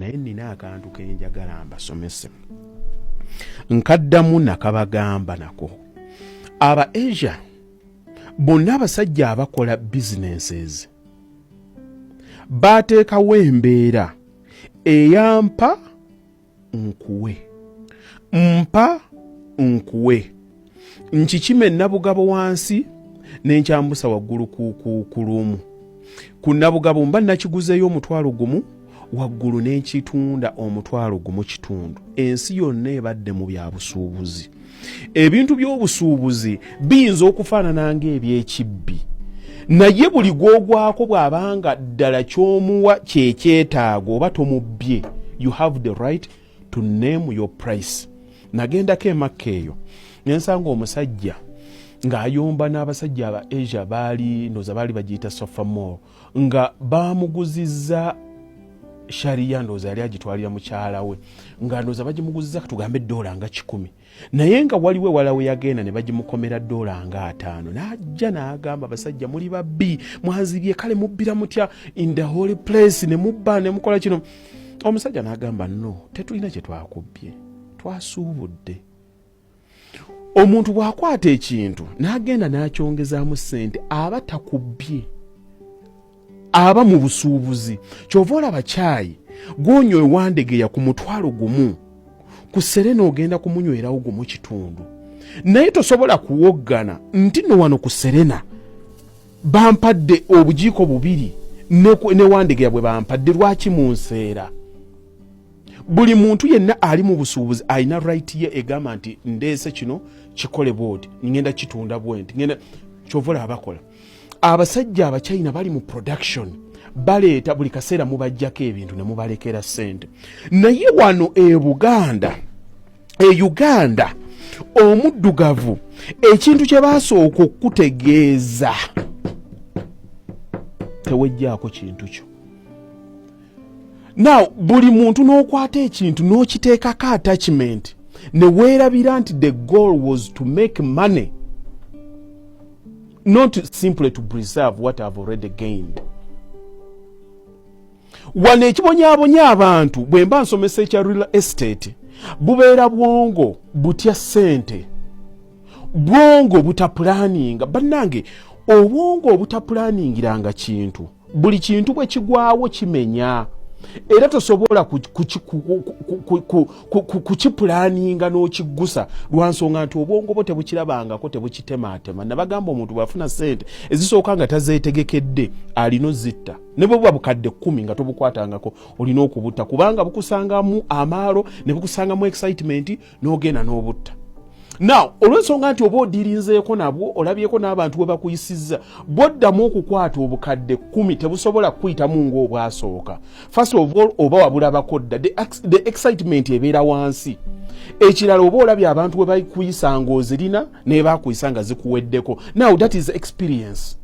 Naye nina akantu kenjagala mbasomese, nkaddamu nakabagamba nako. Aba Asia bonna, abasajja abakola businesses, bateekawo embeera eyampa nkuwe, mpa nkuwe. Nkikima enabugabo wansi nenkyambusa waggulu ku lumu. Ku Nabugabo mba nakiguzeeyo 10,000, waggulu nenkitunda 1500. Ensi yonna ebadde mu bya busuubuzi. Ebintu by'obusuubuzi biyinza okufaanana ng'ebyekibbi, naye buli gwogwako bw'abanga ddala ky'omuwa kyekyetaago oba tomubbye, you have the right to name your price. Nagendako emakka eyo nensanga omusajja ng'ayomba n'abasajja aba Asia. Baali ndooza baali bagiyita Safa Mall, nga bamuguzizza shariya. Ndooza yali agitwalira mukyala we, nga ndooza bagimuguzizza katugambe dola nga 100, naye nga waliwo ewala we yagenda ne bagimukomera dola nga 50. N'ajja n'agamba, "Abasajja muli babbi, mwazibye. Kale mubbira mutya in the holy place ne mubba ne mukola kino?" Omusajja n'agamba, "No, tetulina kye twakubbye, twasuubudde." Omuntu bw'akwata ekintu n'agenda n'akyongezaamu ssente, aba takubbye, aba mu busuubuzi. Kyova olaba kyayi gwonywa ewandegeya ku 10,000, ku Serena ogenda kumunywerawo 1.5, naye tosobola kuwoggana nti nno wano ku Serena bampadde obujiiko bubiri ne Wandegeya bwe bampadde, lwaki munseera? Buli muntu yenna ali mu busuubuzi alina right ye egamba nti ndeese kino, kikole bwoti, ngenda kitunda bwenti, ngenda. Kyova olaba bakola. Abasajja Abachina bali mu production, baleeta buli kaseera, mubajjako ebintu ne mubalekera ssente. Naye wano e Buganda, e Uganda, omuddugavu ekintu kye baasooka okutegeeza, tewejjaako kintu kyo. Now buli muntu n'okwata ekintu n'okiteekako attachment ne weerabira nti the goal was to make money, not simply to preserve what I've already gained. Wano ekibonyaabonya abantu, bwe mba nsomesa ekya real estate, bubeera bwongo butya ssente, bwongo butapulaninga. Bannange, obwongo obutapulaningiranga kintu, buli kintu bwe kigwawo kimenya, era tosobola kukipulaninga n'okiggusa, lwansonga nti obwongo bwo tebukirabangako, tebukitemaatema. Nabagamba, omuntu bw'afuna ssente ezisooka nga tazeetegekedde, alina ozitta. Ne bwe buba bukadde 10 nga tobukwatangako, olina okubutta, kubanga bukusangamu amaalo ne bukusangamu excitement n'ogenda n'obutta. Now olw'ensonga nti oba odirinzeeko nabwo, olabyeko n'abantu bwe bakuyisizza, bwoddamu okukwata obukadde 10, tebusobola kukuyitamu ng'obwasooka. First of all, oba wabulabako dda, the excitement ebeera wansi. Ekirala, oba olabye abantu bwe bakuyisa ng'ozirina, naye bakuyisa nga zikuweddeko. Now that is experience.